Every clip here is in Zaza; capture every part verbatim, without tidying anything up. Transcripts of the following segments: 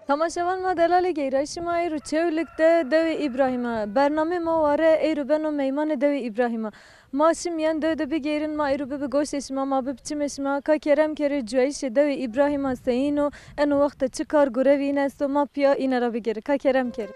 Tamaşevan ma delalê geyrayîşê ma eyro Çewlik de dewê Îbrahîm a. Bernamê ma ware eyro beno meymanê dewê Îbrahîm a. Ma şî mîyan dew de bigeyrin, ma eyro bibi goşê şima, ma bibi çimê şima. Ka kerem kerê cuyayîşê dewê Îbrahîm a seyîn o, eno wext de çi kar gurevî îne esto, ma pîya îne ra bigêrin. Ka kerem kerê.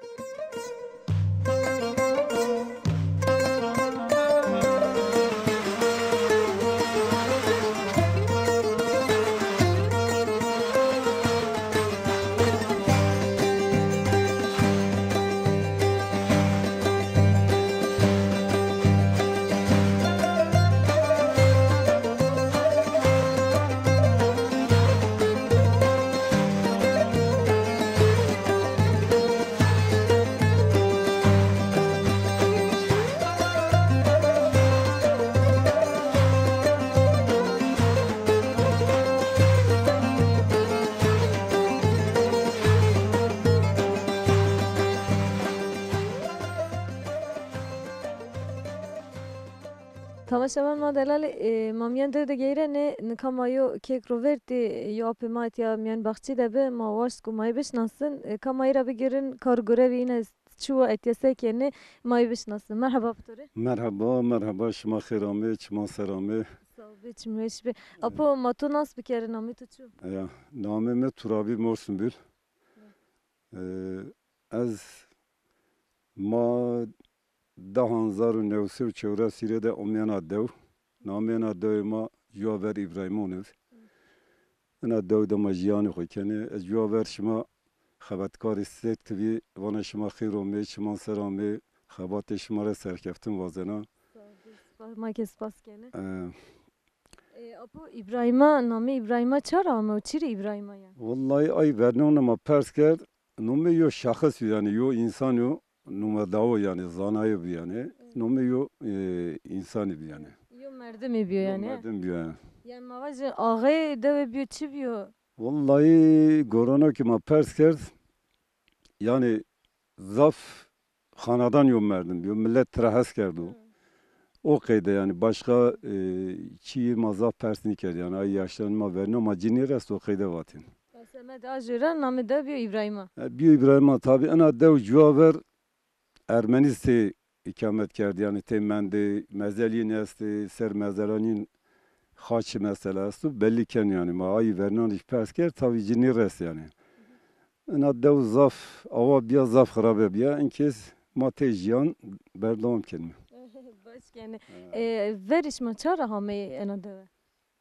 Tamaşevan ma delalê, e, ma mîyan dew de geyrenê, nika ma yo kêk ro vertî, yo apê ma etya mîyan baxçî de bi, ma waşt ku ma yê bişinasin, e, ka ma yê ra bigêrin, kar gurevî îne est, çi wo, etya se kenê, ma yê bişinasin. Merheba bi to rê. Merheba, merheba, şima xêr amê, çiman ser amê. Sağ ol, bê çim weş bê. Apo, ma to nas bikerê, namê to çi yo? Ya, namê mi Turabî Morsunbîl. E, ez ma di hezar û new sey û çewres hîrê de omîyena dew. Namê ena dewê ma Cuwa Ver Îbrahîmon ib. Ina dew de ma jîyanê xo kenê. Ez cuwa ver şima xebatkarê Sêr T V, vana şima xêr omê, çiman ser amê, xebatê şima rê serkeftin wazena. Sağ ol, spas, ma ke spas kenê. E, E, apo Îbrahîma, namê Îbrahîma ça ra ame û çi rê Îbrahîma ya? Wellahî ay vernona ma pers kerd, nomê yo şexis yo, yanî yo însan yo, numedawo yanî, zanayo bi yanî. Evet. Nomê yo, e, însanî bi yanî. Yo merdimî bîyo yanî, he? Yo merdim bîyo yanî. Yanî ma vajin axeyê dewe bîyo, çi bîyo? Wellahî gorona ki ma pers kerd, yanî zaf xanadan yo merdim bîyo, milet tira hes kerdo. Hı. O qeyde yanî, başka, e, çîyê ma zaf pers nîkerd yanî. Ay yaşlarî ma verîna, ma ci nêrest, o qeyde vatîn. Semedê ajê ra namê dew bîyo Îbrahîma. E, bîyo Îbrahîma, tabî ina dew cuwa ver Ermenî tê îkamet kerd yanî, tê mendê, mezelîn estê, ser mezelanîn xaçî mesela esto, bellî ken yanî. Ma ayî vernan jî pers kerd, tabî ci nêrest yanî. Ina dew zaf awa bîya, zaf xirabe bîya. Inkês ma tê jîyan berdewam kenîme. Baş kenê. Ha. E, verî şima ça ra hameyê ena dewe?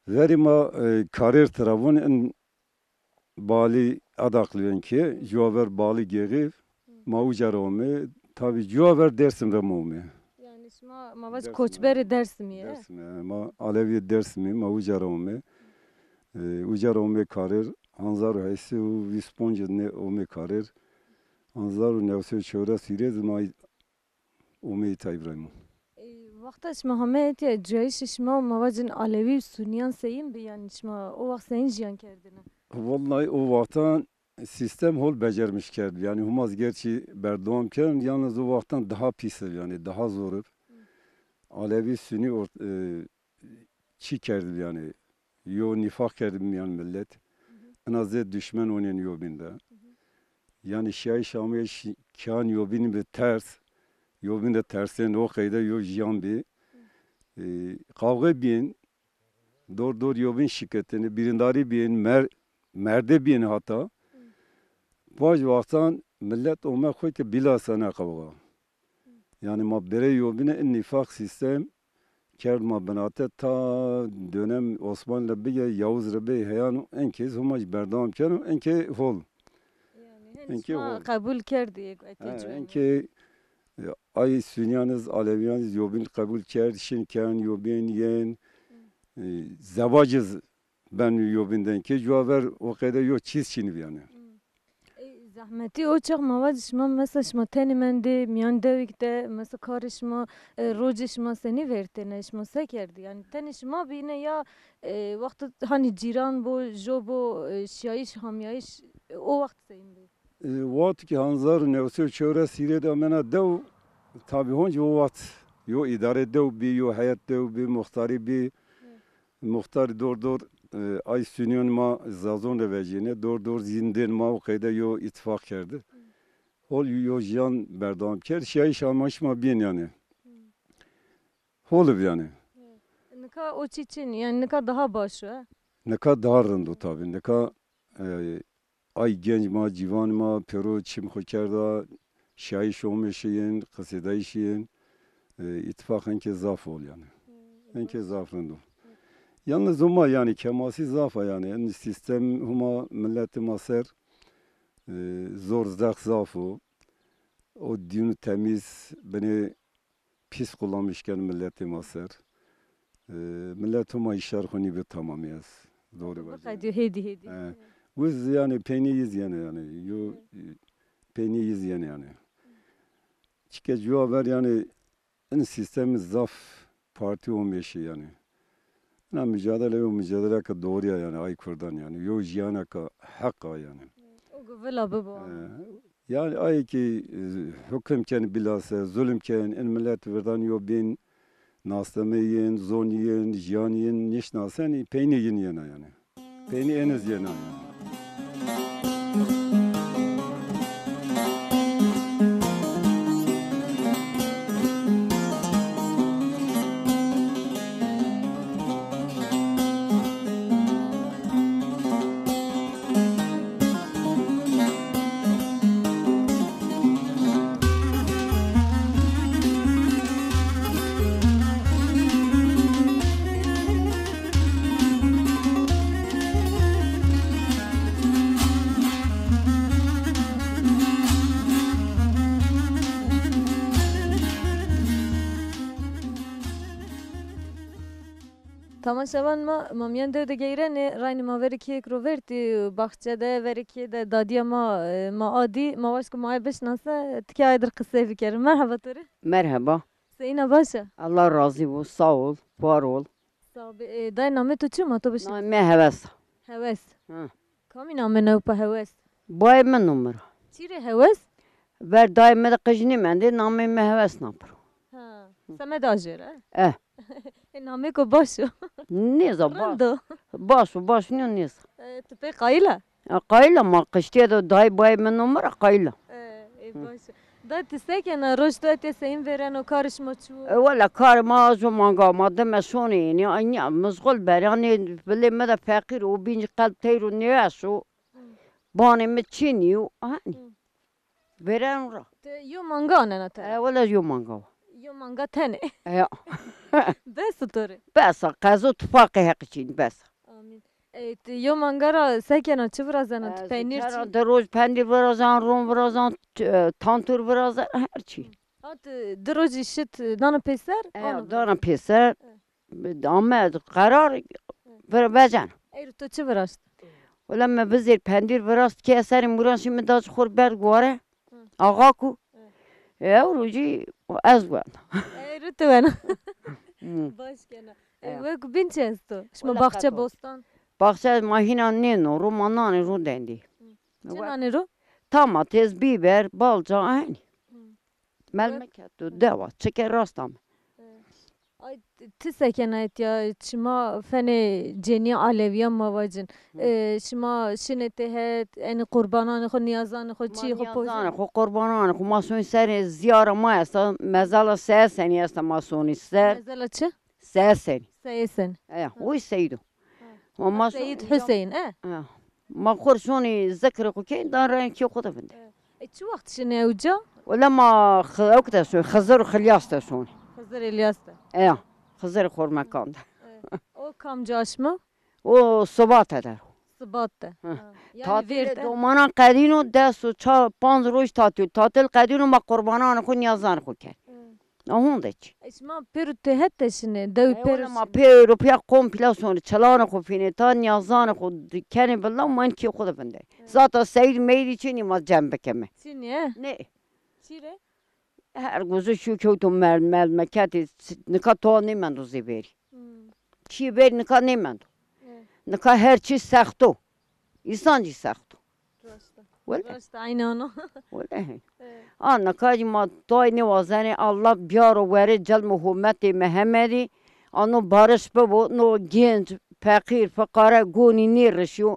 Verî ma, e, karêr tira vûn, in balî Adaqlî yo inkê, cuwa ver balî Gêxîv, ma uca ra omê. Tabî cuwa ver Dêrsim ra ma omê. Yanî şima ma vac koçberê Dêrsimî ye? Dêrsimî, e, ma Alevîyê Dêrsimî, ma uca ra omê. E, uca ra omê karêr, hezar û heşt sey û vîst ponc de omê karêr. Hezar û new sey û çewres hîrê de ma omê îta Îbrahîmo. E, wexta şima hame etya cuyayîşê şima, ma vacin Alevî û Sunîyan seyîn bi, yanî şima o wext seyîn jîyan kerdine? Wellahî o wextan sîstem hol becermiş kerd. Yanî huma zî gerçî berdewam kerdin, yalnız o wextan daha pîs ib, yanî daha zor ib. Hı. Alevî Sunî ort-, e, çî kerdib yanî. Yo nîfaq kerdib mîyan milet. Hı hı. Ina zê duşmen onên yobîn de. Hı hı. Yanî şiyayîş ameyîş kîyan yobînî bi ters, yobîn de tersên, o qeyde yo jîyan bî. Hı. E, qawxe bîyên, dor dor yobîn şiketêne, bîrindarî bîyên, mer-, merdê bîyên hata. Hı. Baş wextan milet ome xo ke bîlasene qawxa. Yanî ma birê yobîne in nîfaq sîstem kerd ma binate, ta dönem Osmanlı bige, Yavuz re bê heyan, inkê zî homa jî berdewam keno, inkê hol. Yanî henî şima qebul kerdî, e, etê cuyayî? Inkê, e, ay Sunîyan iz, Alevîyan iz yobîn qebul kerd, şin ken yobîn yên, e, zewac iz ben yobîn de, inkê cuwa ver o qeyde yo çîz çin bî yanî. Hmm. Ey, zehmetî o çax ma vacî şima, mesela şima tenê mendê mîyan dewîk de, mesela karê şima, e, rocê şima senî vertêne, şima se kerdî? Yanî tenê şima bîne ya, e, wextê hanî cîran bo, jo bo, e, şiyayîş, hamyayîş, e, o wext seyîn bî? E, wextî ki hezar û new sey û çewres hîrê de amena dew, tabî honc o wext yo îdare dew bî, yo heyet dew bî, muxtarî bî. Muxtarî dor dor E, ay sunîyon ma Zazon de vejîne, dor dor zîndên ma o qeyde yo îtîfaq kerde. Hol yo jiyan berdewam kerd, şiyayîş amayîş ma bîn yanî. Hol bi yanî. Nika o çî çin, yanî nika daha baş o, he? Nika daha rind o tabî. Nika, e, ay genc ma, cîvan ma, pêro çim xo kerda, şiyayîş omêşî yên, qisêdayîşî yên, e, îtîfaq enkê zaf ol yanî. Enkê zaf rind o. Yalnız o ma yanî kemasî zaf a yanî. En sîstem huma miletê ma ser, e, zor zex zaf o. O dînû temîz, binê pîs qulamîş ken miletê ma ser. E, milet huma îşar xo nîbi tamamî ez. Doğru vajî. Biqedîyo hêdî hêdî. E, wiz yanî peynî yiz yene yanî. Yo, e, peynî yiz yene yanî. Çike cuwa ver yanî in sîstemî zaf partî omêşî yanî. Ina micadele yo micadele ke doğru ya yanî ay kurdan yanî. Yo jiyana ke heq a yanî. O gu vila bibo. E, Yanî ayê kî, e, hukim ken bîlase, zulm ken, in milet virdan yo bîn, nasnameyên, zonîyên, jiyanîyên nîşnasen, peynî yin yena yanî. Peynî eniz yena yanî. Tamaşevan ma, ma mîyan dew de geyrenê, raynê ma verê keyêk ro vertî, baxçe de, verê keyê de dadîya ma, e, ma a dî, ma waşt ke ma aye bişnase, tikê aye dir qisey bikerê. Merheba to rê. Merheba. Seyîn a, baş a? Allah razî bo, sağ ol, var ol. Sağ ol. E, dayê, namê to çi ma to bişnase? Namê mi Hewes a. Hewes. Ha. Kamî name newpa Hewes? Bayê mi numara. Çî rê Hewes? Ver dayê mi de qij nêmendê, namê mi Hewes na piro. Ha, semedê ajêr e? E. E, namêko baş o. Nêza, ba-, rind o. Baş o, baş nîyo, nêza. E, ti pê qayîl a? E, qayîl a, ma qijtîye de dayê bayê mi numara qayîl a. E, e, baş o. Da ti se kena, roj to etya seyîn vêreno, karê şima çi wo? E, wela karê ma ajo manga, ma dime şonê yenê, aynî ya, mizgul berê, hanî vilê mi de feqîr o, bîncî qelb teyr o, nêweş o. Banê mi çinî yo, hanî. Vêreno ra. Ti yo manga anena tera? E, wela yo manga wa. Yo manga tenê. E, ya. Bes o to rê? Bes a, qezo tifaqê Heqî çin, bes a. Amîn. E, ti yo manga ra se kena, çi virazena? Ti peynîr çi? Ez di roj pendîr virazan, ron virazan, ç-, e, tantur virazan, her çî. Ha, ti di rojî şit dana pêser? E, ya, dana pêser. E. Ame qerar, vir-, vecena. Eyro to çi viraşt? Wela mi vizêr pendîr viraşt, keye serê mûran şî, mi da ci xo rê berd ware. Hı. Axa ku. Hı. E, ewro jî ez wena. Eyro ti wena. Hı. Baş kena. E, e, wek bîn çi esto? Şima baxçe, bostan? Baxçe ma hîna nêno ro, ma nanê ro dendê. Hı. Çi nanê ro? Tamates, bîber, balca, enî. Hı. Melmeket û dewa, çike rast ame. E, ay, ti se kena etya, şima fenê cenî alevîyan ma vacin. Hı. E, şima şinê têhet, enî qurbananê xo, nîyazanê xo, çî xo pozî? Ma nîyazanê xo, qurbananê xo, ma sonî serê zîyara ma esta, mezala Seyê Senî esta, ma sonî ser. Mezala çi? Seyê Senî. Seyê Senî. Eya, ha, oy Seyîd o. Ha. Ma, ma Seyîd Huseyîn, e? Ha. Ma xo rê şonî zikrê xo kên, dan reyên kê xo de vindê. E, e, çi wext şinê ewca? Wela ma xi-, ewk de şonî, Xizir û Xilyas de şonî. Xizir Îlyas de. Eya, Xizirê Xormekan de. E, o kamca şima? O Sibate der o. Sibat de. Hı. Ha. Yanî tatilê vêrde? Domanan qedîno, des û çar, panc roj tatil. Tatil qedîno, ma qurbananê xo, nîyazanê xo kerd. Hı. A honde çi? E, şima pêro têhet de şinê, dewî pêro şinê? E, wela ma pêro pîya komple şonê, çilanê xo fînê ta, nîyazanê xo di-, kenê vila, ma in kê xo de vindê. Hı. Zata seyîd meydî çinî ma cem bikeme. Çinî, e? Nê. Çî rê? Her gozî şîyo kewto mel-, melmeketê, nika toa nêmendo zê verî. Hmm. Çîyê verî nika nêmendo. Evet. Nika her çî sext o. Însan jî sext o. Rast a. Wele. Rast a, eynî ano. Wele. Evet. A nika jî ma toay nêwazenê, Allah biyaro werê cilmê hometê Mehemedî. Ano barış bibo, no genc feqîr, fiqare gonî nêrişîyo.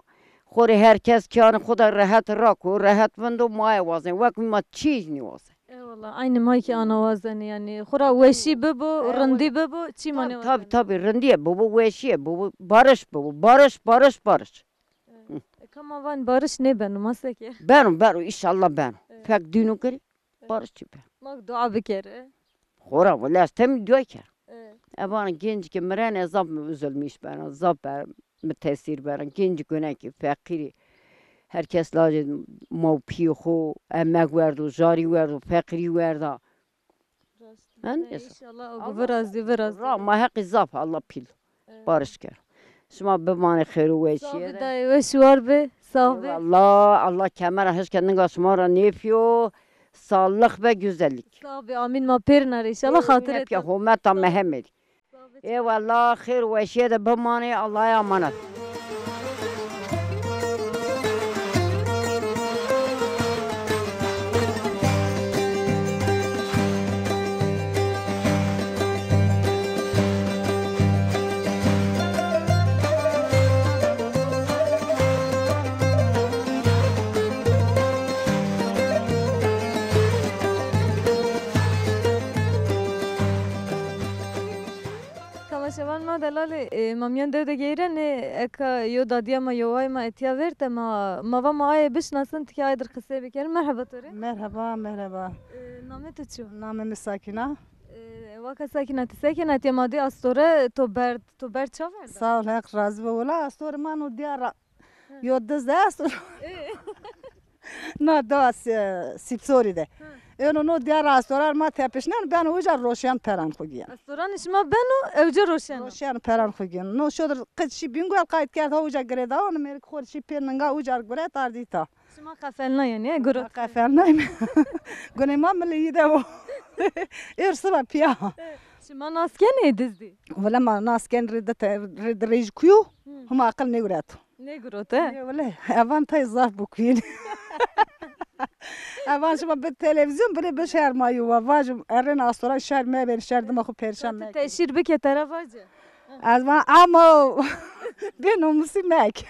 Xo rê her kes kîyanê xo de rehet rako, rehet vindo, ma ê wazenê. Wek ma çî nêwazenê. Eyvallah, aynı ma ki ana wazenê yani. Xora weşî bibo, rindî bibo, çî ma nêwazenê. Tabi, tabi, rindîye bibo, weşîye bibo, barış bibo, barış, barış, barış. E, kama van barış nêbeno, ma se kê? Beno, beno, înşallah beno. Fek dîno kirî, barış çî beno. Ma dua bikerê. Xora wele ez temî dua ker. E, vana gencî ke mirene zaf mi üzülmüş bena, zaf ber-, mi tesîr bena. Gencî gune ki feqîrî. Her kes lajê ma û pîyê xo, emek werdo, jarî werdo, feqîrî werda. Rast. Înşallah o virazî, virazî. Ra ma heqî zaf Allah pîl. Barış ker. Şima bimanê xêr û weşîye de. Sağ ol, dayê, weş û war be. Sağ ol. Eyvallah, Allah kemera hişke ninga şima ra nêfiyo. Sağlık ve güzellik. Sağ ol, amîn, ma pêrna rê înşallah, xatirê to. Hometa Mehemedî. Eyvallah, xêr û weşîye de bimanê, Allah'a emanet. Temaşevan ma delalê, e, ma mîyan dew de geyrenê, eka yo dadîya ma, yo wayê ma etîya vêrte, ma, ma va ma aye bişinasin, tikê aye dir qisey bikerin. Merheba to rê. Merheba, merheba. E, namê to çi yo? Namê mi Sakîna. E, waka Sakîna, ti se kena? Etîya ma dî astore to berd, to berd ça verda? Sağ ol, Heq razî bo. Wela astorê ma no dîya ra Yo diz de esto. Na da si-, Sîpsorî de. Eno no dîyar astoran ma tepişnen, beno uca roşyan peran xo gîyen. Astoranê şima beno, ewca roşyan. Roşyan peran xo gîyen. No şodir qit şî Bîngol, qayt kerd ha uca girêdaon, mêrik xo rê şî pê ninga uca guret ardî ta. Şima qefelnayên, e, gurot. Qefelnayme. Gunê ma milî yî de bo. Êr siba pîya. Şima nas kenê dizdî? Wele ma nas ken, rê di te-, rê di rêj kuyo, hima aqil nêgureto. Nêgurote? Ê, wele, evan tay zaf bikuyîn. Evan şima bi televîzyon bile bi şermayî wa. Vajim, erên astora şer mebên, şer dima xo perişan mekên. Teşhîr bike tera vace. Ez van, amo, bênomusî mek.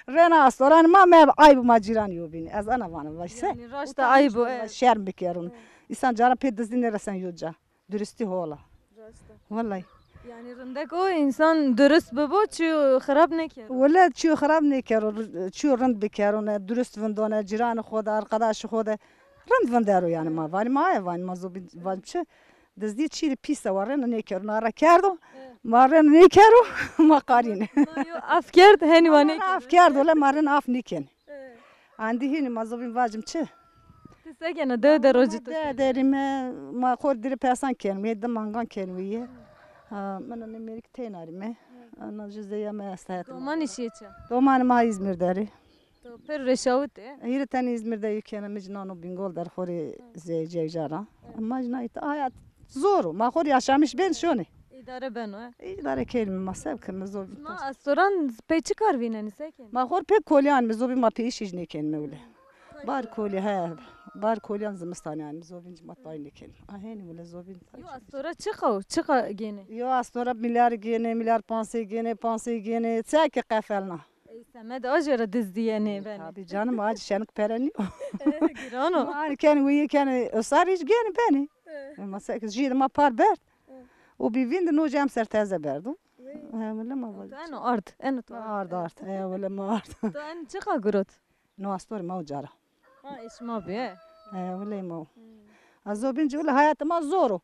Rêna astoran ma meb, ayb ma cîran yo bîn. Ez ana vana, vay se. Yanî raşta ayb o, e. Şerm bikerun. Îsan cara pê dizdî nêresen yo ca. Duristî hol a. Rast a. Wellay. Yanî rindek o însan durist bibo, çîyo xirab nêkero. Wele çîyo xirab nêkero, çîyo rind bikero, ne durist vindo, ne cîranê xo de, arkadaşê xo de. Rind vindero yanî ma. Vanî ma aye, vanî ma zobîn, vanî çi? Dizdî çî de pîs a, wa rêna nêkero, na ra kerdo. Ma rêna nêkero, ma qarîne. Ma yo af kerd, henî wa nêkero. Af kerd, wele ma rêna af nêkenê. Andî hînî ma zobîn vacim çi? Ti se kena, dewe de rocî to? De derîme, ma xor dirê pesan kenîme, di mangan kenîme ye. Ha, min û nê mêrik teyna rîme. Ana jû zeya me esta het. Domanî şîye ça? Domanî ma Îzmîr der ê. To pêro rê şawitê? Hîrê tenî Îzmîr de yê kena, mi jî nano Bîngol der xo rê zey cewca ra. Ma jî na îta hayat zor o. Ma xo rê yaşamış bên şonê. Îdare beno, e? Îdare kenîme ma, se bikeme, zor. Ma astoran pê çi kar vînenî, se kenî? Ma xor pê kolî anîme, zobîn ma pê îş îş nêkenîme wile. Bar kolî, he. Bar kolîyan zimistanî anîme, zobîn ci ma tay nêkenîme. A hênî wile zobîn tay. Yo astora çiqa o? Çiqa gênê? Yo astora milyar gênê, milyar pansey gênê, pansey gênê. Çi ke qefelna. Ey semed, a jê ra dizdî yenê benê. Tabi canım, a ci şenik pere nîyo. E, giran o. Ma anî kenî wîyî kenî, usar îş gênî benî. E, ma se ke jî de ma par berd. O bî vînd, no jî emser teze berdo. He, wele ma vaj. To eno ard, eno to ard. Ard, ard. He, wele ma ard. To en çiqa gurot? No astorê ma uca ra. Ha, ê şima bî, he. He, wele ma o. A zobîn ci wele hayatê ma zor o.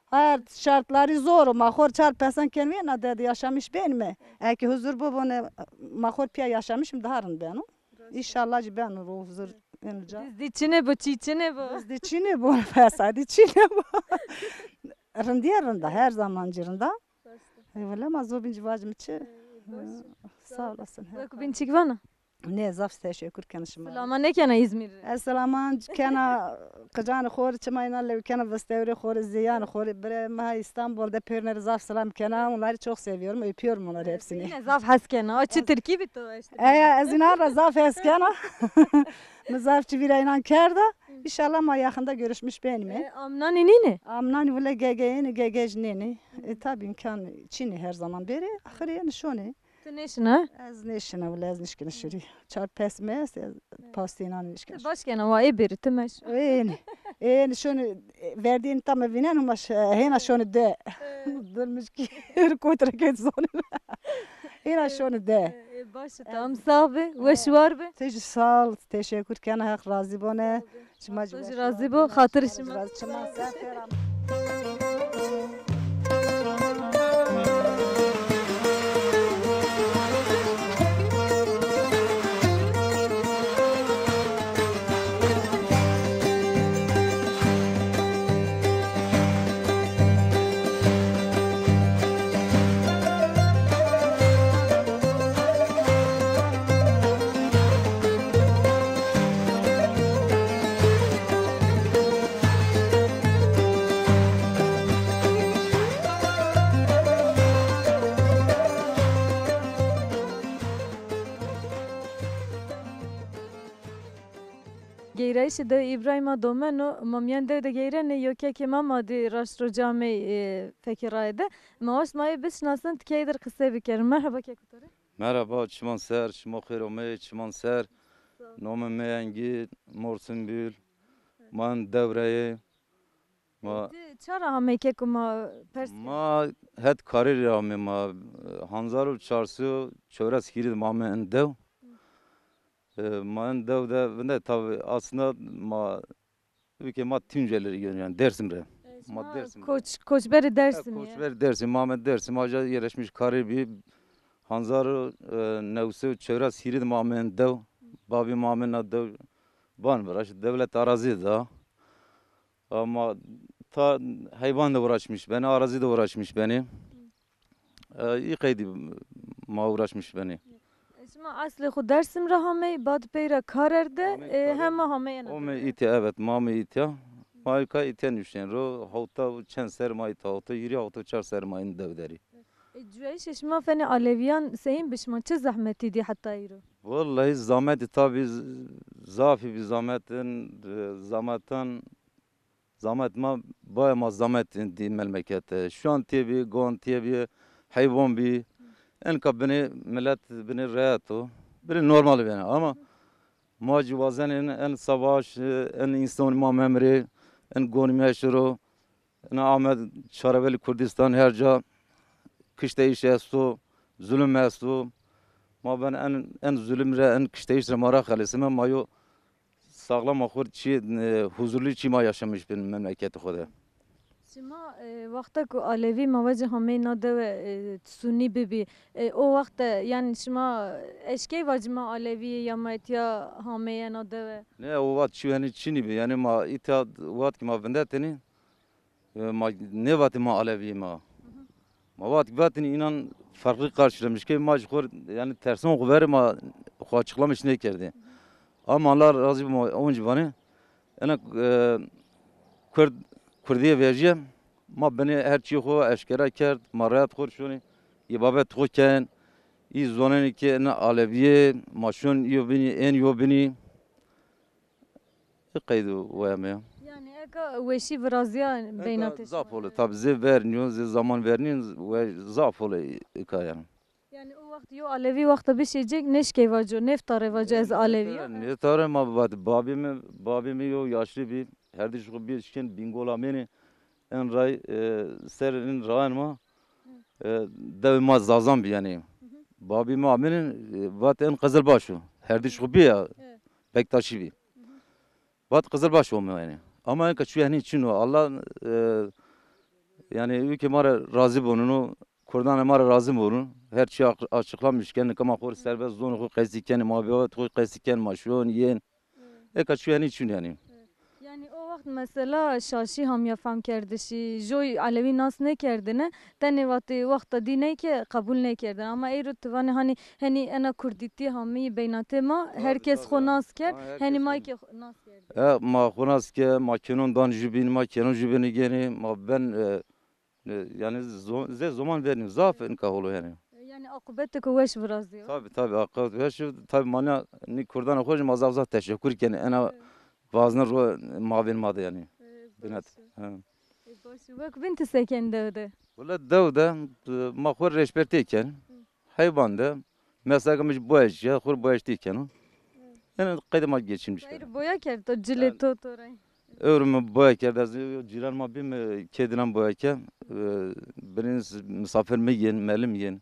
Hayat şartları zor o. Ma xor çar pesan kenîme, na de de yaşamış benîme. Eke huzur bibone, ma xor pîya yaşamışım daha rind beno. Înşallah ci beno ro huzur. Eno ca. Dizdî çinê bo, çî çinê bo. Dizdî çinê bo, fesadî çinê bo. Rindîye rind a, her zaman ci rind a. Rast a. Ê wele ma zobîn ci vacim çi? Sağ olasın. Wek bîn çik vana? Nê, zaf teşekkür kena şima. Silama nêkena Îzmîr rê? Ez silaman kena qicanê xo rê, çima înan lewî kena vistewrê xo rê, zêyanê xo rê, birê mi ha Îstanbul de pêrine rê zaf silam kena. Onları çok seviyorum, öpüyorum onları hepsini. Yine zaf hes kena. O çi tirkî bî to eşt? Eya, ez înan ra zaf hes kena. Mi zaf çî vîra înan kerda. Înşallah ma yakında görüşmüş benîme. E, amnanî nînê? Amnanî wile gege yenî, gegej nênî. E, tabi îmkan çinî her zaman bêrê. Axirê yenî şonê. Ti nêşina? Ez nêşina, wila ez nişkine şirî. Çar pes mi est, ez pastê înan nişkine. Ti baş kena, wa ê bêrî, ti meş. Ên, ên şonî, verdîn tam vînen, ma ş-, hêna şonî de. Dilmişkî, kotre kêt zonin. Hêna şonî de. Ê, baş, tam sağ be, weş war be. Ti jî sağ ol, teşekkür kena, Heq razî bone. Şima jî razî bo, xatir şima. Şima ser. Geyrayîşê dew Îbrahîma domeno, ma mîyan dew de geyrenê, yo kekê ma ma dî raşt roja amey, e, fekê raye de. Ma waşt ma ê bişinasin, ti key dir qisey bikerî. Merheba keko to rê. Merhaba, çiman ser, şima xêr omey, çiman ser. Sağ ol. Nomê mi Engî, Morsin Bül. Ma en dew ra yê. Ma Ti ça ra amey keko ma pers kerd? Ma het karî rê amê ma. Hanzar û çar sey û çewres hîrî de ma amê en dew. E, ma en dew de vinde tabi aslında ma ülke ma Tunceli yönü yani Dersim re. E, Ma şima Dersim re. Koç, koçberê Dersim ya. Koçberê Dersim, ma amê Dersim, aca yerleşmiş karî bî. Hanzar û, e, new sey û çewres hîrî de ma amê en dew. Babî ma amê na dew. Ban viraşt, devlet arazi da. Ama ta heyvan de uğraşmış benî, arazi de uğraşmış benî. E, î qeydî ma uğraşmış benî. E, şima eslê xwu Dersim ra hamey, bad pey ra Karer de, Hamey e, Karer. Hema hameyena Ome dewe. Îtya, evet, ma ame îtya. Ma ka îtya nuştên ro, hewta û çend ser ma îtya, hewta, hîrî hewta û çar ser ma în dew derî. E, cuyayîşê şima fenê Alevîyan seyîn bi şima? Çi zehmetî dî heta îro? Wellahî zehmetî tabî z-, zafî bî zehmetin, e, zehmetan, zehmet ma, baya ma zehmet dî memlekete. Şuan tê bî, gon tê bî, heywan bî. Enka binê millet binê rehet o. Binê normal bî yanî. Ama ma cî wazenên en savaş, en însan ma memrê, en gon meşiro. Ina ame çarevelî Kurdistan, her ca kişteyîş esto, zulum esto. Ma ben en, en zulum re, en kişteyîş re ma ra xelisime. Ma yo sağlama xwu çî, e, huzurlu çî ma yaşamış bin memleketê xwu de. Şima, e, wexta ku Alevî ma vacî hamey na dewe, e, Sunî bibî, e, o wext de, yanî şima eşkey vacî ma Alevî yê ya ma etya hameye na dewe? Ne, o wext çî henî çinî bî. Yanî ma îta wext ki ma vindetenî, e, ma nêvatî ma Alevî ma. Ma vat, vatî înan farklı karşılamış ke ma jî xo, yanî terson xo verî ma xo açıklamış nêkerdî. Ama Allah razî bo, onc vanê. Ena, e, Kurd, Kurdîye vejîye, ma binê her çî xo eşkera kerd, ma rehet xo şonî, î babet xo ken, î zonenî ke ena Alevîye, ma şon yo binî, ên yo binî. Qeyd o ya me ya. Yanî eka weşî virazîya beynatê şima. Zaf olo. Tabî zê ver nîyo, zê zaman ver nîyo, we zaf olo eka yanî. Yanî o wext yo Alevî wexta bişêcek nêşkey vaco, nêftare vaco ez Alevî ya. Nêftare, ma vat babî mi, babî mi yo yaşlî bî. Herdîş xo bî şikên Bîngol amênî. En ray, e, ser in rayan ma, e, dewê ma Zazan bî yanî. Babî ma amênin, e, vat en Qizilbaş o. Herdîş xo bî ya. Bektaşî bî. Vat Qizilbaş ome yanî. Ama enka çu henî çin o. Allah, e, yanî ülke ma ra razî bonun o. Kurdanê ma ra razî bonun. Her çî ak-, açıklamış ken, nika ma xo serbest zonê xo qesî kenî, ma bî xo qesî ken, ma şon yên. Eka çu henî çin yanî. Yanî o wext mesela şaşî hamîya famkerdişî, joy Alevî nas nêkerdine, tenê vatê wexta dî ney ke qebul nêkerdine. Ama eyro ti vanê hanî henî ena kurdîtî hamî beynatê ma, her kes xo nas kerd, henî ma ke xo nas kerdî. E, ma xo nas ke, ma kênon dan jubîn, ma kênon jubînî gênî, ma ben, e, E, yanî zo-, zê zoman vernî, zaf enka holo yanî. Yanî aqibetêko weş virazîyo. Tabî, tabî, aqibet weş. Tabî ma na nî kurdanê xo jî ma zaf zaf teşekur kenî. Ena vazne ro mavên ma de yanî. E, binet. Baş o. He. E, baş o. Wek bîn ti se kenî dew de? Wele dew de, e, ma xo reşbertê ken. Heywan de, mesela ki, mi boyaç ya, xur boyaç değil keno. Yani, qeyde ma geçinmiş. Hayır, boya kerd, o cilê to, to rey. Ewro mi boya kerd, ez yo cîran ma bîm, e, kedinan boya ke, e, biriniz misafir mi yên, melim yên.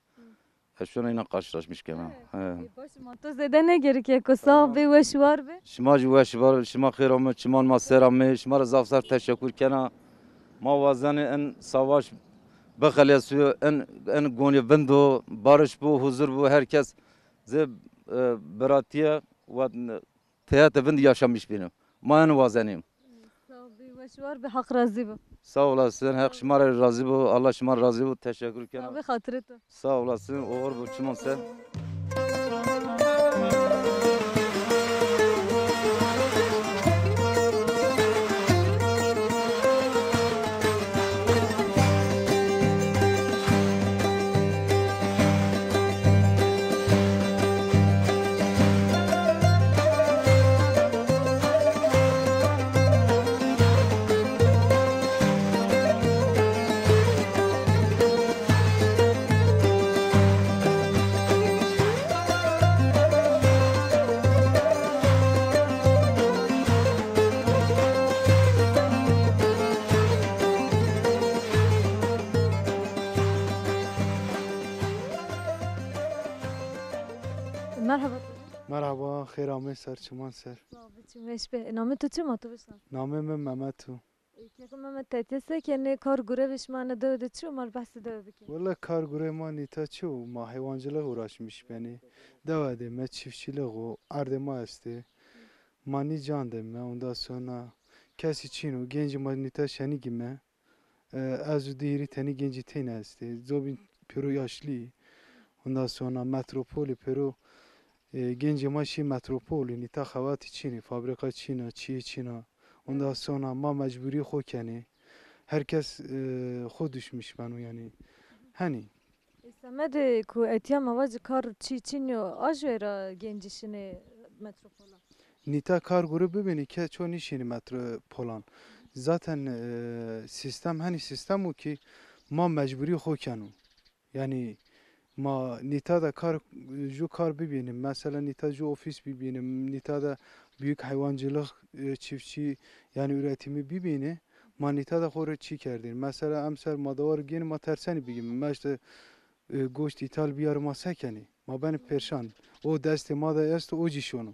Ez şuna înan karşılaşmış kena. He. E, baş, ma to zêde nêgerike ku sağ bê, weş war bê. Şima jî weş war, şima xêr amê, çiman ma ser amê, şima ra zaf zaf teşekkür kena. Ma wazenê in savaş bixelesîyo, in, in gonî vindo, barış bo, huzur bo, herkes zê, e, biratîye wa teyate vind yaşamış bîno. Ma eno wazenîm. Sağ ol, weş war be, Haq razî bo. Sağ olasın, Haq şima ra razî bo, Allah şima ra razî bo, teşekkür kena. Sağ be, xatirê to. Sağ olasın, oxir bo, çiman ser. Merhaba. Merhaba, xêr amê ser, çiman ser. Sağ ol, biçim weş be. Namê to çi, ma to bişna? Namê mi Mehmet o. E, keko Mehmet, tetê se kenê, kar gurevê şima ene dewe de çi yo, ma rê behsê dewe bike. Wele kar gurê ma nîta çi yo, ma heywancılık uğraşmış benî. Dewe de me çiftçilik o, erdê ma estê. Ma nî can de me, ondan sonra kesî çin o, gencê ma nîta şenî gîme. E, ez û di hîrî tenî gencî teyna estê. Zobîn pêro yaşlî. Ondan sonra metropolî pêro, e, gencê ma şî metropolî, nîta xebatî çin ê, fabrîka çin a, çîyê çin a. Ondan sonra ma mecburî xo kenê. Her kes, e, xo düşmüş beno yanî. Henî. E, semedê ku etîya ma vacî kar çî çin yo, ajo ra gencî şinê metropolan? Nîta kar gure bibînî ke ço nîşînî metropolan. Zaten, e, sîstem henî sîstem o kî ma mecburî xo keno. Yanî ma nîta de kar, ju kar bibînim. Mesela nîta ju ofîs bibînim. Nîta de büyük hayvancılık, e, çiftçi, yanî üretimi bibînî. Ma nîta de xo rê çî kerdîn. Mesela emser ma dewar gênî ma tersenî bigîm. Ma işte, e, goşt îthal biyarî ma se kenî? Ma benî perşan. O destê ma de esto, o cî şono.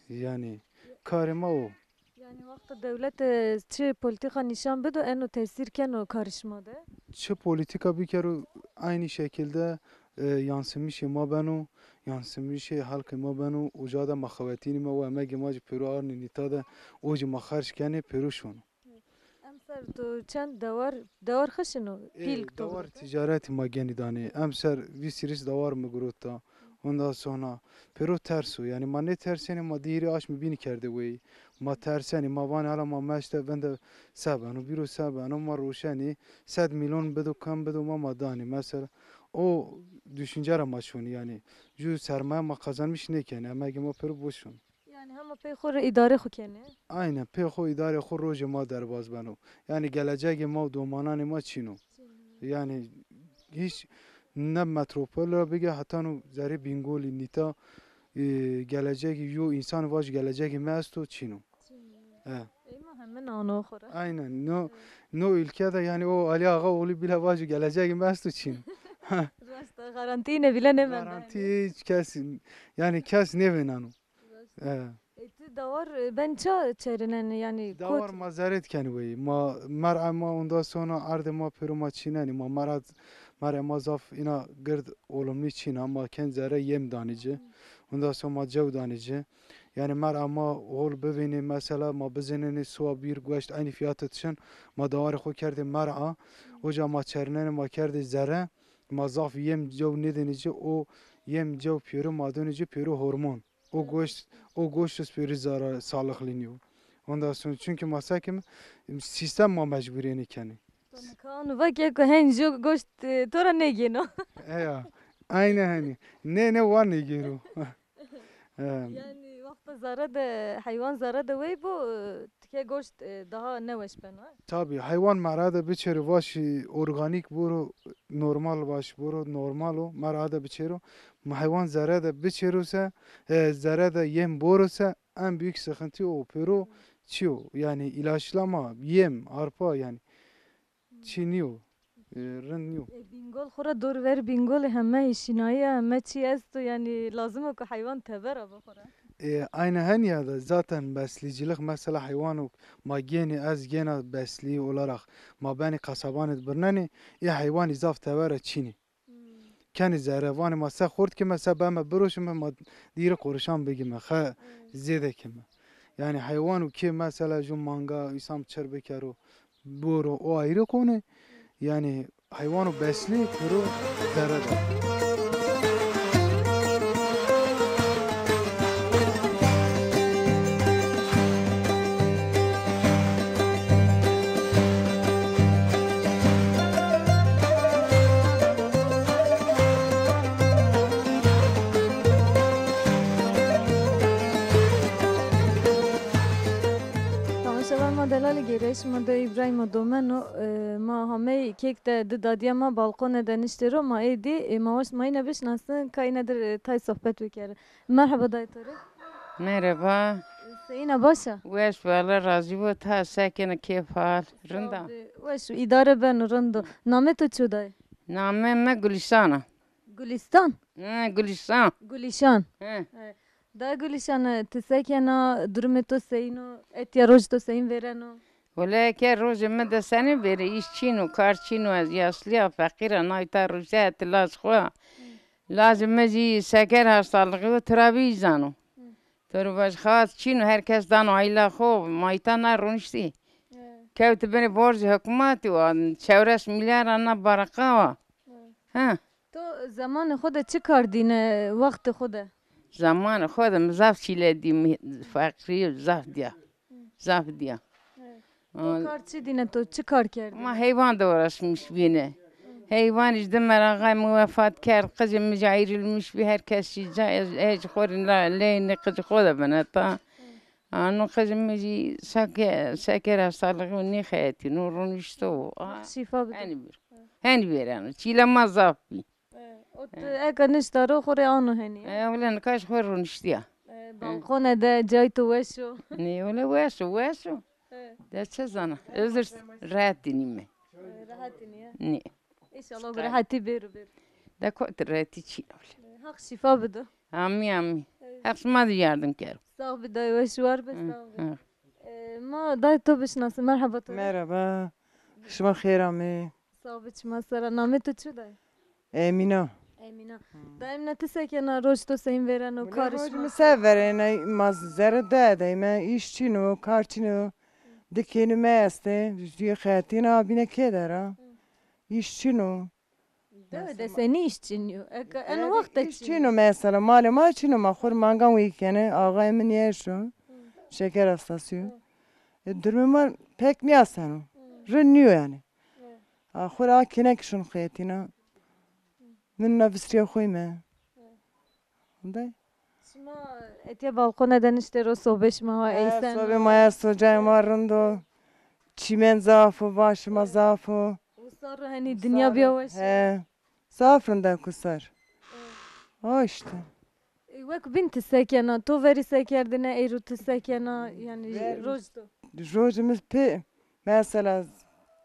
Yanî karê ma o. Yanî wexto dewlete çi polîtîka nîşan bido, eno tesîr keno karê şima de? Çi polîtîka bikero, aynî şekilde, e, yansımışê ma beno, yansımışê halkê ma beno. Uca de ma xewetînîme, o emegê ma jî pêro arnê nîta de, o jî ma xerc kenê, pêro şono. Emser to çend dewar, dewar xişin o? Ê, pîl to dewar girota? Ticaretî ma genî danê. Emser vîst hîris dewar mi girota. Ondan sonra pêro ters o. Yanî ma nêtersenê, ma di hîrê aşmî bînî kerdê weyî. Ma tersenê, ma vanê hala ma meşte vinde se beno, bîro se beno, ma roşenê, sed milyon bido, kam bido ma, ma danê. Mesela o düşünce ra ma şonî yanî. Ju sermaye ma kazanmış nêkenê, emegê ma pêro boş şon. Yanî hema pey xo rê îdarê xo kenê? Aynen, pey xo îdarê xo, rojê ma derbaz beno. Yanî gelecegê ma û domananê ma çin o. Çin o. Yanî hîç ne metropol ra bige heta no zerê Bîngolî nîta, e, gelecegê yo însan vajî gelecegê mi esto, çin o. Çin o. E. Ey ma hemin ano xo ra. Aynen. No, no ülke de yanî o Ali Ağaoğlu bile vajî gelecegê mi esto, çin o. Raşt a, garantî îne bile nêmenda. Garantî hiç kes, yanî kes nêvêneno. E. E, ti dawar, e, ben ça çerinenî, yanî kot? Dawar ma zerê de kenî weyî. Ma mer'e ma, ondan sonra erdê ma pêro ma çînenî. Ma mer'e, mer'e ma zaf îna gird olumlî çîna. Ma ken zere yem danî ci. Ondan sonra ma cew danî ci. Yanî mer'e ma hol bivînî, mesela ma bizênenî suwa bir goşt eynî fiyat de çin. Ma dawarê xo kerdê mer'a. Oca ma çerinenî, ma kerdê zere. Ma zaf yem cew nêdênî ci. O yem cew pêro ma dênî ci, pêro hormon. O goşt, o goşt iz pêrî zarar, sağlıklı nîyo. Ondan sonra çünkü ma se kim, sistem ma mecburîyenî kenî. To nika anu va ke ku hen ju goşt, e, to ra nêgêno. Eya. Aynen henî. Nê, nê, wa nêgêro. E. Yanî Wexta zere de, heywan zere de wey bo, e, tike goşt, e, daha neweş beno, e? Tabii, heywan mera de biçêro vaşî organîk boro, normal vaş boro, normal o, mera de biçêro. Ma heywan zere de biçêro se, e, zere de yem boro se, en büyük sıkıntı o, pêro çi o? Yani ilaçlama, yem, arpa yani. Çî nîyo. E, rind nîyo. E, Bîngol xo ra dor ver Bîngolê heme hîşînayî ya, heme çî esto, yanî lazim o ku heywan tebera bi xo ra. E, aynı hen ya da zaten besleyicilik mesela heywan o, ma gênê, ez gêna besleyî olarak ma benê kasabanê di birnenê, ê heywanî zaf tebera çînî. Hmm. Kenê zere, vanê ma se xort kime, se beme biroşime, ma dîrê qorişan bigime, xe zêde kime. Yani heywan û kê mesela ju manga îsam çir bikero, boro o ayrı konu. Yani heywan û beslî piro zere de. Temaşevan ma delalê, gêrayîş ma de Îbrahîma Domen o. E, ma hamey kêk de di dadîya ma balqone de niştê ro, ma ê dî, e, ma waşt ma îne bişinasin, ka îne dir, e, tay sohbet bikerin. Merheba dayê to rê. Merheba. Seyîna, baş a? Weş be, Allah razî bo. Ta se kenê, kêf hal? Rind a? Tabii, weş, îdare beno, rind o. Namê to çi dayê? Namê mi Gulîstan a. Gulîstan? Hı, Gulîstan. Gulîşan. Hı. E, dayê Gulîşan, e, ti se kena, durumê to seyîn o, etya roj to seyîn vêreno? Wele ke rojê mi de senî vêrê, îş çîn o, kar çîn o, ez yaslî ya, feqîr a, nay ta rojte hetî laj xo. Lajê mi zî seker hastalığı û tirabî zano. To rê vaj xalat çîn o, her kes dano aîla xo, mayta na roniştî. Kewtî binê borcê hikûmetî wa, çewres mîlyar a na baraqa wa. Ha. To zemanê xo de çi kar dîne, wextê xo de? Zemanê xo de mi zaf çîle dî, mi feqîrî zaf dîya. Zaf dîya. Evet. To kar çi dîne, to çi kar kerdî? Ma heywan de uğraşmış bîne. Heywan îşte, meraxay mi wefat kerd, qicê mi jî ayrılmış bî, her kes jî ca-, ez, ez xo rê la-, leynê qicê xo de bine ta. Ano qicê mi jî seke-, seker hastalığı nêxeyetîno, ronişto. Şîfa bide. Henî bir. Henî vêreno. Çîle ma zaf bî. E, o ti eka nişta ro xo rê ano henî. E, wele nika jî xo roniştîya. E, balkone de cay to weş o? Nê, wele weş o, weş o. E. De çi zana? Ez rehet dînîme. E, rehet dînî ya. Nê. Înşallah bi rehetî bêro, bêro. De kotî rehetî çî wele. E, Heq şîfa bido. Amî, amî. E. Heq sima de yardim kero. Sağ bi dayê, weş war be, sağ bi. E, ma dayê to bişinasin. Merhaba to. Merhaba. Şima xêr amê. Sağ bi, çima sera. Namê to çi dayê? Emîna. Emîna. Da Emîna, ti se kena, roj to seyîn vêreno, karê şima? Roj mi se verêne, ma zere de edeyme, îş çîn o, kar çîn o. Di kênî me estê, jûyê xetîna, bîne kê de ra. Îş çîn o. Dewe de senî îş çîn yo? Eke en wext de çîn yo? Îş çîn o mesela, malê ma çîn o, ma xo rê mangan wî kenê, axayê mi nêeş o, şeker hastası yo. E, durumê ma pek nîyaseno. Rind nîyo yanî. A, xo ra kênek şin xetîna. Min na visrîya xo yîme. Hunday? Şima etya balkone de niştê ro, sobê şima wa eysen? Sobê ma esto, cayê ma rind o. Çîmen zaf o, vaşê ma zaf o. Usar ro henî dinya bîya weş. He. Zaf rind a usar. O îşte. E, wek bîn ti se kena? To verî se kerdêne, eyro ti se kena? Yanî roj to? Rojê mi pê, mesela,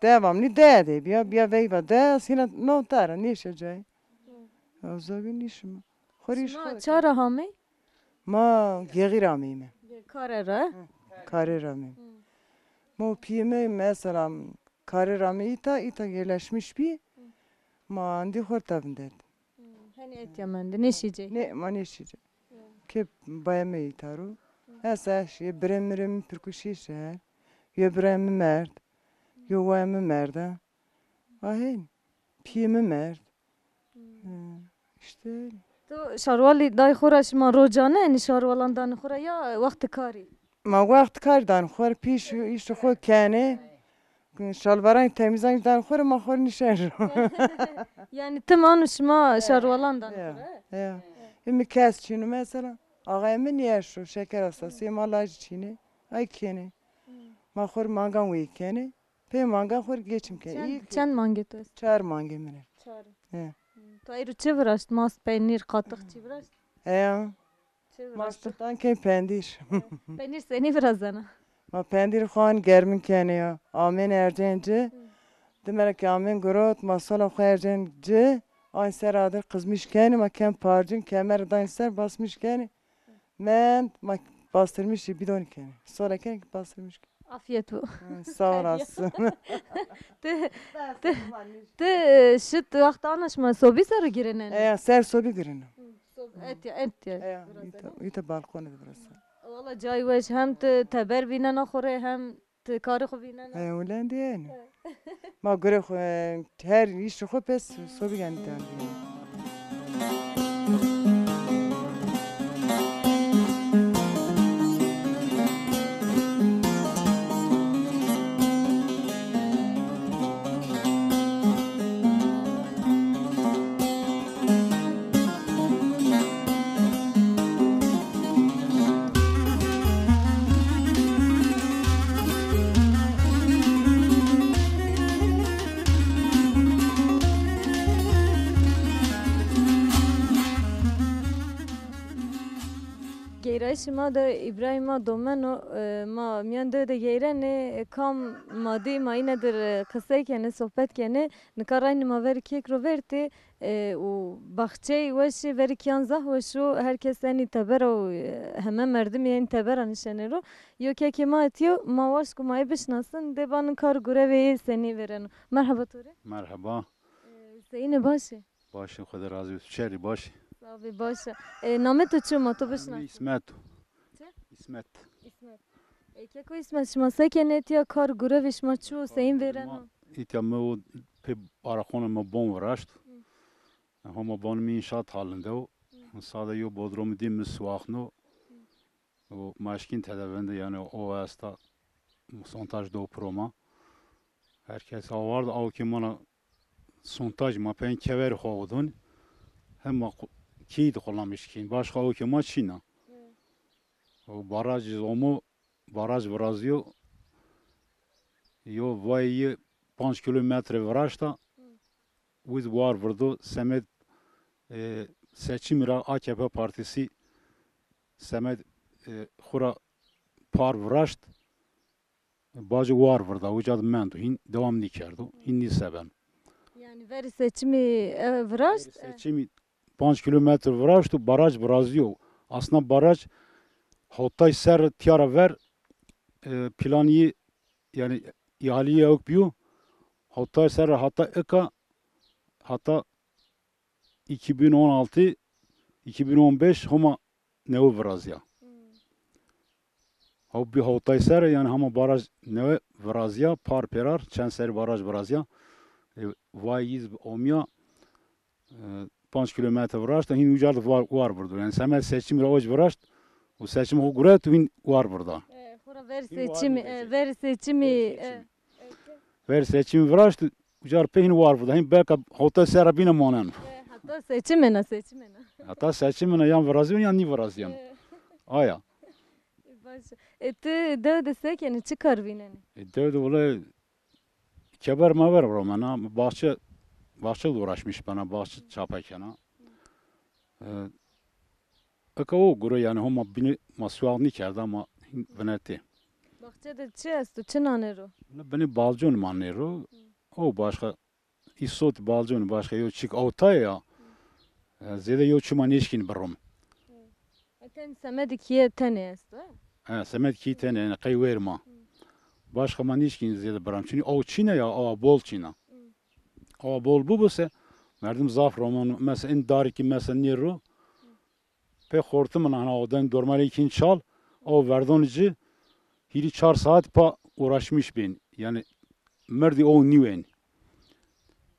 devamlı de de bîya, bîya veyva de, sîna no tara, nêşe cayê. Ew zagî nîşima. Xo rê îş xo. Şima ça ra hamey? Ma Geğî ra ameyme. Ge-, kare ra? Hı, kare ra ameyme. Hı. Ma û pîyê mi mesela kare ra amey îta, îta yerleşmiş bî. Hı. Ma endî xo rê ta vindet. Hı. Henî etya mende, nêşî cê? Nê, ma nêşî cê. Hı. Ke bayê mi îta ro. Hı. Esa şî, birê mi rê mi pirkuşî şer. Yo birayê mi merd. Yo wayê mi merde. Ahên. Pîyê mi merd. Hmm. Hı, îşte öyle. To şarwalî day xo ra, şima rocane enî şarwalan danê xo ra ya wextê karî? Ma wext kar danê xo ra, pîş îşê xo kenê. Şalvaran temizan danê xo ra, ma xo rê nîşen ro. Yanî tim ano şima şarwalan danê xo ra? Ya, ya. Ê mi kes çîno mesela. Axayê mi nîyeş o, şeker hastası, ma laj çînê. Ay kenê. Ma xor mangan wê kenê. Pê mangan xor geçim kenê. Çend, çend mangê tu est? Çar mangê mi rê. Çar. He. Hmm. Tu eyro çi viraşt? Mast, peynîr, qatix çi viraşt? Eya. Çi viraşt? Ma şitan kên pendîr. Peynîr senî virazena? Ma pendîr xwan germin kenê ya. Amên ercên ci. Hı. Dimera ke amên girot, ma sola xo ercên ci. Ay ser adir qizmiş kenê, ma kem parcin, kemer dayn ser basmiş kenê. Mend, ma bastırmış bidon kenê. Sola kenê ki bastırmış kenê. Afiyet bu. Hı, sağ olasın. Ti, ti, ti, e, şit wext ana şima sobî ser girênenê? Eya, ser sobî girêno. Hı, sob-, et ya, et ya. Eya, îta, îta balkonê de burası. Wala cay weş, hem ti teber vînena xo rê, hem ti karê xo vînena. Eya, ulen diyeni. Ma gure xo, e, her îşê xo pes sobî genî derdî. Geyrayîşê ma de Îbrahîm ma domeno, e, ma mîyan dewe de geyrenê, e, kam ma dî ma îne dir, e, qisey kenê, sohbet kenê. Nika raynê ma verî kêk ro vertê, e, û baxçeyê weşî, verî kîyan zaf weş o. Her kes enî tebera û, e, heme merdimî enî tebera nişenê ro. Yo kekê ma etîyo, ma waşt ku ma ê bişinasin, dê ba nin kar û gurevê yê senî vêreno. Merheba to rê. Merheba. E, seyîne, baş ê? Baş ê, Xwedê razî bo. Tu çerî, baş ê? Sağ bê, baş a. E, namê to çi yo, ma to bişinasin? Namê mi Îsmet o. Çi? Îsmet. Îsmet. E, keko Îsmet, şima se kenê, etîya kar û gurevê şima çi yo, seyîn vêreno? Îtya mi o pê baraxona mi bon viraşt. Hı. Homa bon mi înşaat halinde o. Hı. Sade yo bodromî dî mi suaxno. Hı. O maşkîn tede vinde, yanî o esta sontaj do pro ma. Her kes award, awkê ma na sontaj ma pên keverî xo odon. Hem ma ku-, kî de kullanmış kîn. Başka awkê ma çîna. Hı. O baraj zomo, baraj virazîyo. Yo vayî panc kilometre viraşta. Hı. Wiz war virdo semed, e, seçimî ra A K P partîsî semed, e, xwu ra par viraşt, bacî war virda, uca de mendo, hîn dewam nîkerdo, hîn nîsebeno. Yanî verî seçimî, e, viraşt? Verî seçimî panc kilometre viraşt û baraj virazîyo. Aslında baraj hotay serre tîya ra ver, e, planî, yanî îhalîye ewk bîyo. Hotay serre hata ika, hata iki bin on altı, iki bin on beş homa newe virazîya. Hmm. Haw bî hotay serre, yanî hama baraj newe virazîya, par pêrar, çend serî baraj virazîya. E, vay yiz omîya, e, panc kilometre viraşta, hîn uca de war, war virdo. Yanî semed seçimî ra oc viraşt û seçim xo guret û hîn war virda. E, xora ver seçimî, e, ver seçimî, e, ver seçimî viraşt, uca ra pê hîn war virda. Hîn belka hota serra bîne maneno. E, hata seçimê na, seçimê na. Hata seçimê na yan virazîyen yan nîvirazîyen. E. Aya. Baş. E, ti dew de se kenê, çi kar vînenê? E, dew de wele keber meber romena, baxçe, baxçe de uğraşmış bena, baxçe çapa kena. E, eka o gure, yanî homa bînî ma suax nîkerda, ma hîn vinetê. Baxçe de çi esto, çi nanê ro? Bînî balcon manê ro. O başka îsot balcon, başka yo çik awtay ya. E, zêde yo çi ma nêşkîn birom. E, ten semedê kîye tenê esto, e? He, semed kî tenê, yanî qey wêr ma. Hı. Başka ma nîşkîn zêde biram. Çinî aw çîne ya, awa bol çîna. Hı. Awa bol bibo se, merdim zaf romano. Mesela in darî kî mesela nêro. Pê xortimina hana oden dormalê kîn çal, aw verdon ci, hîrî çar saat pa uğraşmış bên. Yanî mirdî aw nîwen.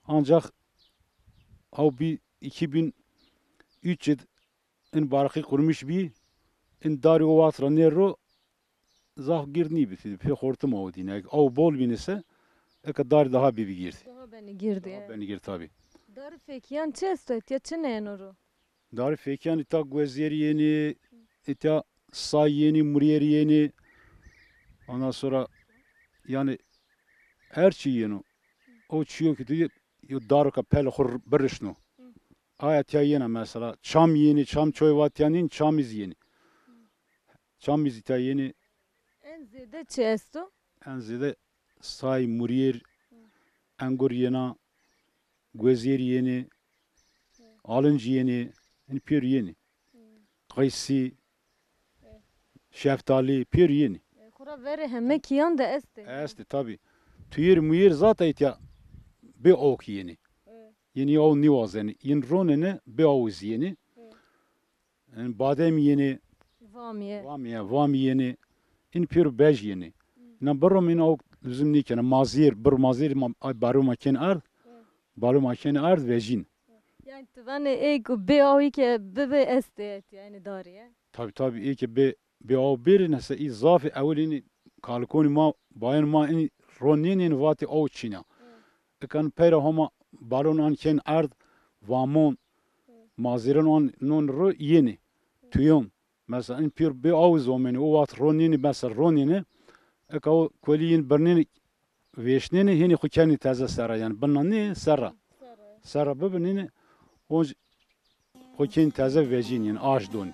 Ancak aw bî iki bin üç id in barqî kurmiş bî, in darî o waxt ra nêro, zaf gird nîbitî, pê xortim awdîne. Aw bol bîne se, eke darî daha bîbî gird. Daha benî gird, daha e. Benî gird tabî. Darî fekîyan çi esto, etya çi nêeno ro? Darî fekîyan îta guezêrî yenê, îtya say yenî, murîyêr yenî. Ondan sonra, yanî, her çî yeno. O çîyo ki tu yo daroka pelê xo birişno. Aya tiya yena mesela. Çam yenî, çam çoy vatîya nîn, çam îz yenî. Çam îz tiya yenî. En zêde çi esto? En zêde say, murîyêr, engur yena, guezêr yenî, alinc yenî, in pêro yenî. Qeysî, şeftalî, pêro yenî. E, xura verê heme kîyan de estê. Estê, tabî. Tuyêr muyêr zata îtya bê awk yenî. E. Yenî aw nîwazenî. Yin ronenî bê aw zî yenî. E. Yanî badem yenî. Vamîye. Vamîye, vamî yenî. În pêro bej yenî. Îna birom în awk luzum nêkena. Mazêr, bir mazêr ma, ay balo ma kên erd. Balo ma kên erd vejîn. Yanî ti vanê ê ku bê awî ke bibê estê etî, yanî darî ye. Tabî, tabî, ê ke bê, bê aw bêrî nese î zafî ewil înî kalikonî ma, bayên ma înî ro nênên vatê aw çîna. Ikan peyra homa balon an kên erd, vamon, mazêron an non ro yenî, tuyon. Mesela în pêr bê aw zomênî, o waxt ronînî, mesela ronînî, eka o kolî yin birnênî, vêşnênî, hênî xwu kenî teze serra, yanî binna nê serra. Serra bibinênî, onc xwu kenî teze vejînî, yanî aş donî.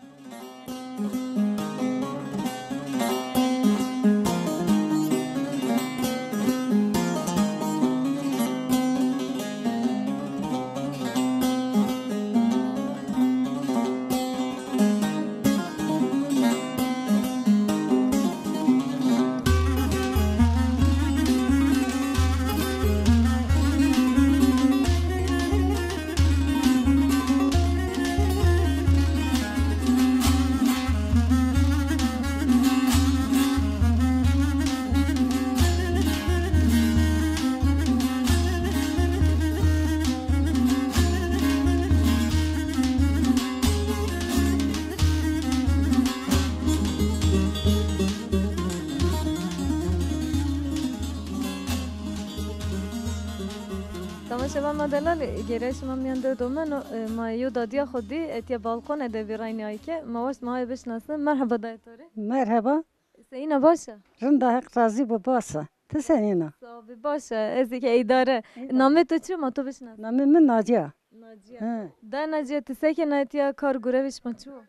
Temaşevan ma delal, gêrayîşê ma mîyan dew domeno, e, ma yo dadîya xo dî, etîya balkone de vîraynî ayke, ma waşt ma aye bişinasnê. Merheba dayê to rê. Merheba. Senîn a, baş a? Rind a, Heq razî bo, baş a. Ti senîn a? Sağ bî, baş a. Ez ê ke îdare. Îdare. Namê to çi yo, ma to bişinasnê? Namê mi Naciya. Naciya. He. Dayê Naciya, ti se kenê, etîya kar gurevê şima çi wo?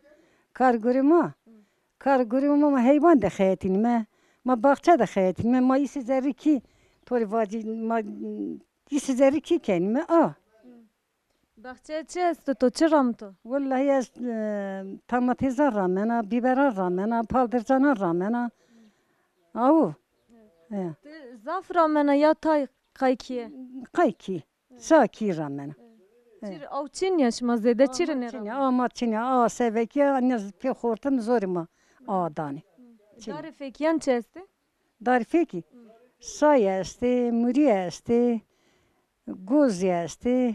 Kar gurê ma? Hı. Kar gurê ma, ma heywan de xeyetînîme. Ma baxçe de xeyetînîme. Ma îsî zerrî kî, to rê vacî, ma îsî zerrî kî kenîme a. Hı. Baxçe çi esto to, çi ramito? Wellahî ez, e, tamatêzan ramena, bîberan ramena, paldircanan ramena. Awu. Evet. He. Ti zaf ramena ya tay qay kîye? Qay kî. Evet. Sa kî ramena. Evet. He. Çir aw çin ya şima zêde çirê nêramena? Ama çin ya, ama çin ya, a sevekî ya, ne pê xortim zorî ma a danê. Hı. Çin. Darê fekîyan çi estê? Darê fekî? Hı. Say estê, murî estê. Gozî estê,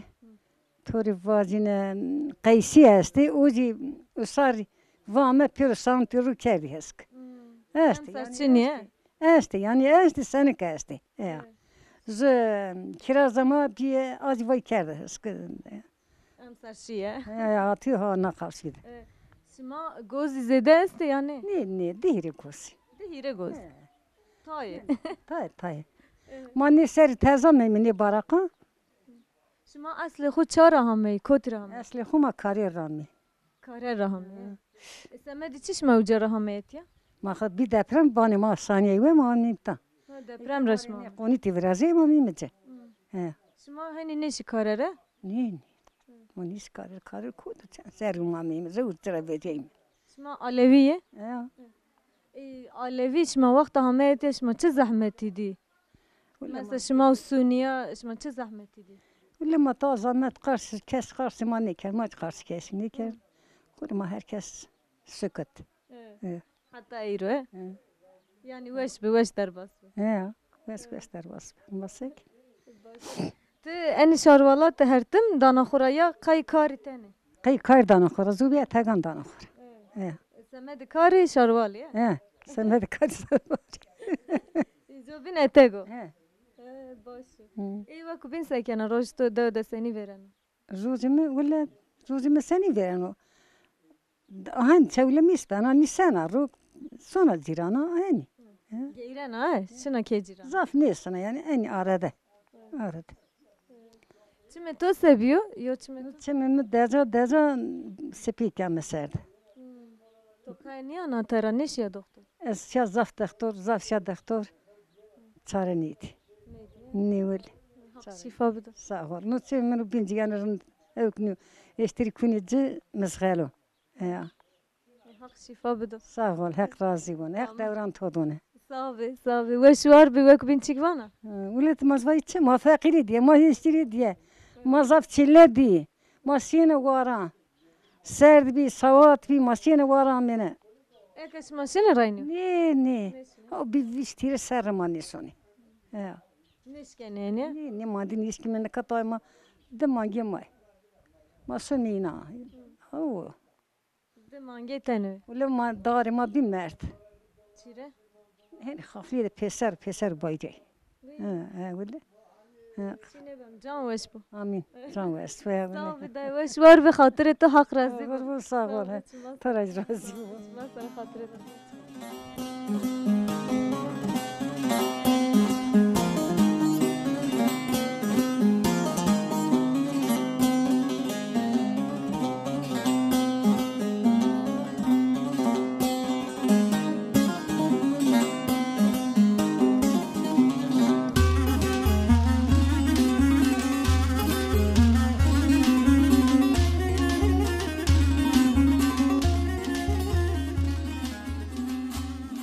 to rê vacîne, qeysî estê, o zî usar vame pêro san pêro kerdî hesk. Hmm. Estê, emser yanî çinî ye? Estê, estê, yanî estê, senik estê. Ya. Evet. Zi kiraza ma bîye, a zî vay kerde hesk. Emser şîye. Ya, ya, hatî ha na qarşî de. Evet. Şima gozî zêde estê yanî? Nê, nê, di hîrê gozî. Di hîrê gozî. Evet. Tayê. Tayê, tayê. Evet. Ma nê serî teza memî nê baraqa. Şima eslê xwu ça ra hameyî, kotî ra hameyî? Eslê xwu ma Karê ra mî. Kare ra hameyî. Hı. E, semedî çi şima uca ra hameyî etîya? Ma xo bî deprem, vanê ma sanîyeyî we ma nîmta. Ha, deprem ra şima. Qonîtî virazê ma mîme ci. Hı. He. Şima henî nêşî Kare ra? Nê, nê. Ma nêşî Kare, Kare koto çend serrî ma mîme, zewr ci ra veceyme. Şima Alevî yê? Ya. Ê, Alevî şima wexta hameyî etîya şima çi zehmetî dî? Mesela şima û Sunîya şima çi zehmetî dî? Wele ma ta zehmet qers, kes qers ma nêkerd, ma qers kes nêkerd. Xwurê ma her kes sukut. Evet. Evet. Heta îro, e? Evet. Yanî weş bi, weş derbas bi. Ya, weş, weş derbas bi. Ma sek. Ti enî şarwala ti hertim dana xo ra ya qey karî tenê? Qey kar dana xo ra, zobî etegan dana xo ra. Evet. E. Semedê karî şarwalî ye? E, semedê karî şarwalî. Zobîn etego. E. E, baş o. Hı. Ê weko bîn se kena, roj to dew de senî vêreno? Rojê mi, wele, rojê mi senî vêreno? Ahen çewlemîs bena, nîsena ro, sona cîrana, enî. Geyrena, e, şina kê cîran. Zaf nêsona, yanî enî arede. Arede. Çimê to se bîyo? Yo çimê to? Çimê mi deca, deca sipî keme ser de. To kay nîya na tera, nêşîya doktor? Ez şiya zaf doktor, zaf şiya doktor. Çare nêdî. Nêdî? Nê wele. Haq şîfa bido. Sağ ol. No çimê mi ro bîn cî yanî rind ewk nîyo. Eştirî kunî ci mizxelo. Ya. Haq şîfa bido. Sağ ol, Heq razî bon. Heq dewran to done. Sağ be, sağ be. Weş war bi, wek bîn çik vana? Hı, ulet ma vay çi, ma feqîrî diye, ma hiştirî diye. Ma zaf çile diye. Ma şîyêne wara. Serd bî, sawat bî, ma şîyêne wara amêne. Eke şima şîne raynî? Nê, nê. O bî vîst hîrê serre ma nêşonê. Ya. Nêşkenê nê? Nê, nê ma dî nêşkîme, nika tay ma di mangê ma. Ma şonê îna. Awo. Di mangê tene. Wele ma darê ma bî merd. Çîre? Henî xaflîye de pêser pêser baycey. He, he, wele. He. Çî nêbem, can weş bo. Amîn. Can weş. Sağ ol, day weş war bi, xatirê to Haq razî bo. Sağ ol, sağ ol. Sağ ol, he. Çima. To ra razî bo. Çima ser xatirê to.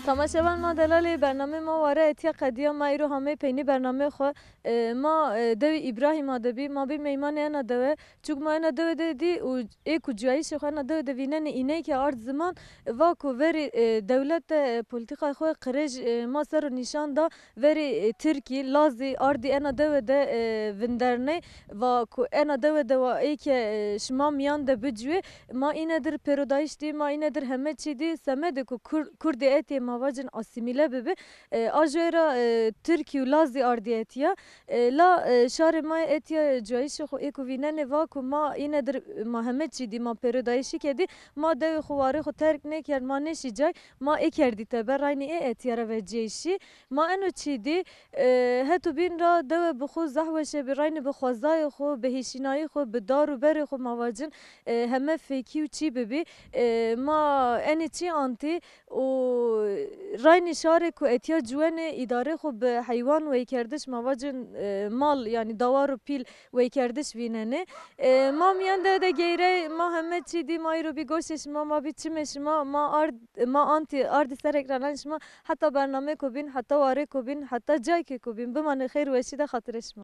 Temaşevan ma delalê, bernamê ma ware etîya qedîya, ma îro hamey peynî bernamê xwu. E, ma, e, dewê Îbrahîma de bî, ma bî meymanê ena dewe. Çik ma ena dewe de dî û ê ku cuyayîşê xwu ena dewe de vînenê, îney ke ard ziman, va ku verî, e, dewlet de, e, polîtîkayê xwu qirêj, e, ma ser o nîşan da, verî, e, tirkî, lazî ardî ena dewe de, e, vindernê, va ku ena dewe de wa ê ke, e, şima mîyan de biciwê, ma îne dir pêrodayîş dî, ma îne dir heme çî dî, semedê ku kur-, kurdê etîyê ma vacin asîmîle bibi, e, a joy ra, e, tirkî û lazî ardî etîya. E, la, e, şarê ma yê etîya cuyayîşê xwu ê ku vînenê va ku ma îne dir, e, ma heme çî dî, ma pêrodayîşî kedî, ma dewê xwu, warê xwu terk nêkerd, ma nêşî cay, ma ê kerdî teber, raynî ê etîya ra vecîyeyîşî. Ma eno çî dî, e, heto bîn ra dewe bi xwu zaf weşe bî, raynî bi xwezayê xwu, bi hêşînayî xwu, bi dar û berê xwu ma vacin, e, heme fêkî û çî bibî. E, ma enê çî antî, û raynî şarê ku etîya ciwenê îdarê xwu bi heywan weykerdiş, ma vacin, e, mal, yanî dawar û pîl weykerdiş vînenê. E, ma mîyan de de geyrey, ma heme çî dî, ma îro bî goşê şima, ma bî çimê şima, ma ard, ma antî ardî ser ekrananê şima, heta bernameyêko bîn, heta warêko bîn, heta caykêko bîn. Bimanê xeyr û weşî de, xatirê şima.